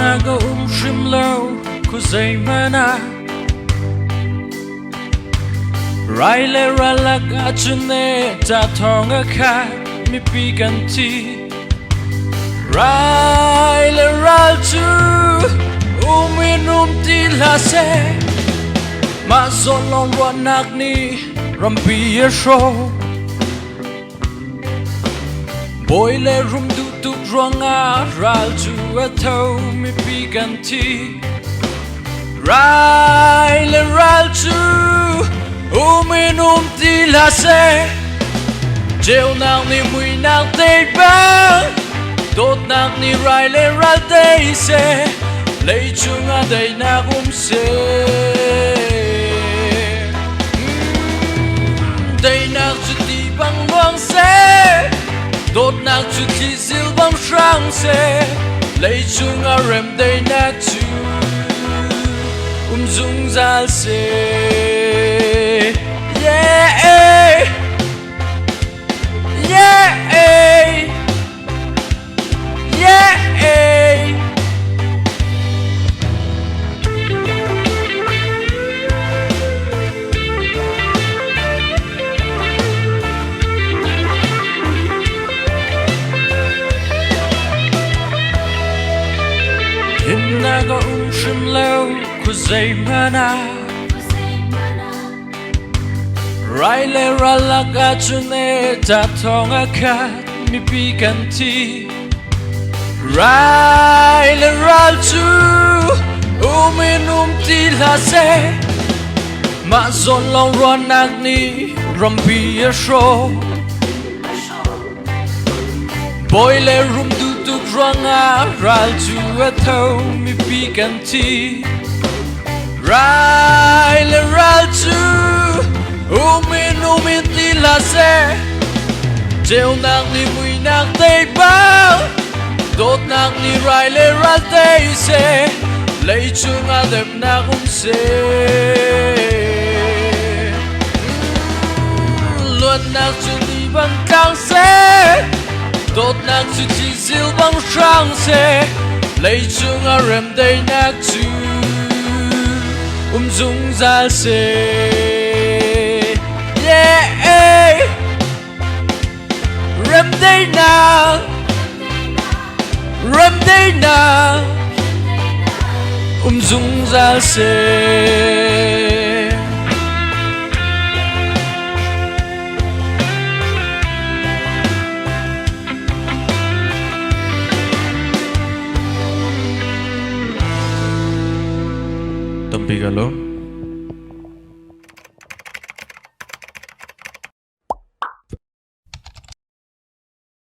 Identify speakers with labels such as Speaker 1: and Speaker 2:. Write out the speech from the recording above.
Speaker 1: Himnak a um hrim lo khuazei hmanh ah. Rai le ralak ahcun e ca thawng a khat mipi kan thi. Rai le ral cu um in um ti hlah seh. Mah zawn lawng ruahnak nih rampi a hrawh. Bawi le rum duh tuk ruangah ral cu a tho mipi kan thi. Rai le ral cu um in um ti hlah seh. Ceunak nih muihnak tei bang, dawtnak nih rai le ral tei seh. Leicung ah daihnak um seh. Daihnak cu ti bang luang seh, dawtnak cu thlizil bang hrang seh, leicung ah rem daihnak cu um zungzal seh. Yeah, yeah, yeah. Himnak a um hrim lo khuazei hmanh ah. Rai le ral lak ahcun e ta thawng a khat mipi kan thi. Rai le ral cu um in um ti hlah seh. Mah zawn lawng ruahnak nih rampi a hrawh. Bawi le rum duh tuk ruangah ral cu a tho mipi kan thi. Rai le ral cu um in um in ti hlah seh. Ceunak nih muihnak tei bang, dawtnak nih rai le ral tei seh. Leicung ah demnak um seh. Luatnak cu ni bang tlang seh, dawtnak cu thizil bang hrang seh. Leicung ah remdaihnak cu um zungzal seh. Yeah, remdaihnak, remdaihnak um zungzal seh.
Speaker 2: Tampi ka lawm.